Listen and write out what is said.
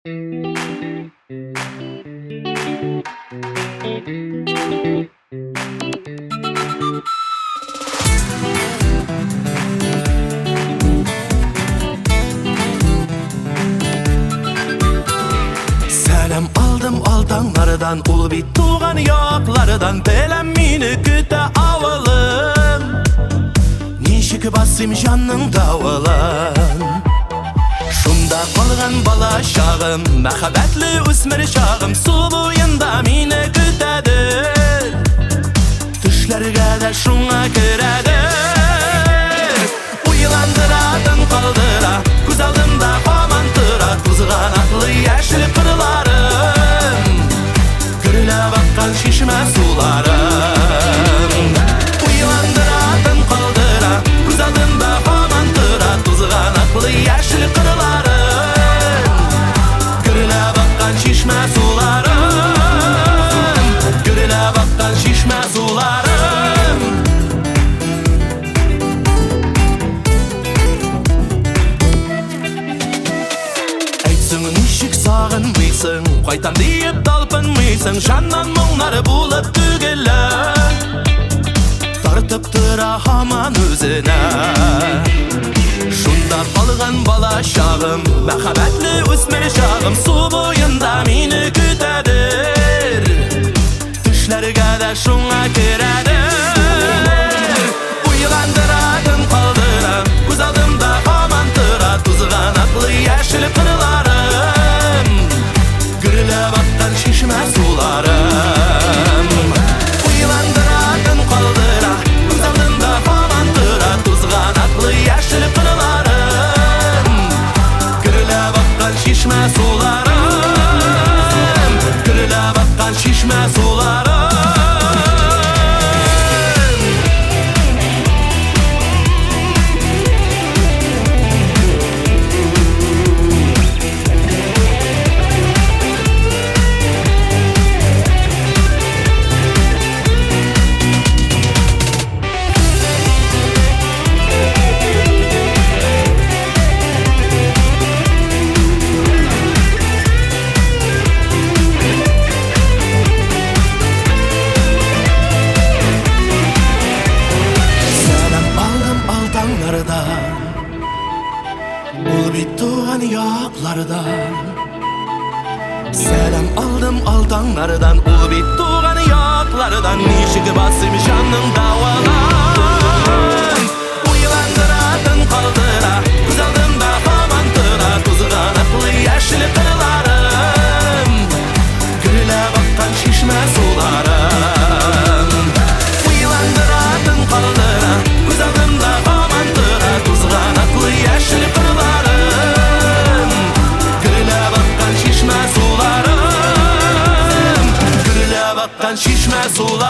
Сәлам алдым алтаңлардан, ул бит туган яклардан, Беләм мине көтә авылым. Ничек басыйм җанның давылын? Шунда калган бала чагым, мәхәббәтле үсмер чагым, су буенда мине көтәдер. Төшләргә дә шуңа керәдер. Уйландыра, тын калдыра, күз алдымда һаман тора тузганаклы яшел кырларым, гөрләп аккан чишмә суларым. Уйландыра, тын калдыра, күз алдымда һаман тора тузганаклы яшел кырларым, гөрләп аккан чишмә суларым, гөрләп аккан чишмә суларым. Әйтсең, ничек сагынмыйсың, кайтам диеп талпынмыйсың, жаннан моңнар булып түгелә, тартып тора һаман үзенә. Шунда калган бала чагым, мәхәббәтле үсмер чагым, су буенда мине көтәдер. Төшләргә дә шуңа керәдер. Уйландыра, тын калдыра, күз алдымда һаман тора тузганаклы яшел кырларым, гөрләп аккан чишмә суларым. Уйландыра, тын калдыра, күз алдымда һаман тора тузганаклы яшел кырларым, гөрләп аккан чишмә суларым, гөрләп аккан чишмә суларым. Сәлам алдым алтаңнардан, ул бит туган яклардан. Сәлам алдым алтаңнардан, ул бит туган яклардан. Ничек басыйм җанның давылын? Уйландыра, тын калдыра, күз алдымда һаман тора тузганаклы яшел кырларым, гөрләп аккан чишмә суларым. Уйландыра, тын калдыра, күз алдымда һаман тора тузганаклы яшел кырларым, гөрләп аккан чишмә суларым, гөрләп аккан чишмә суларым.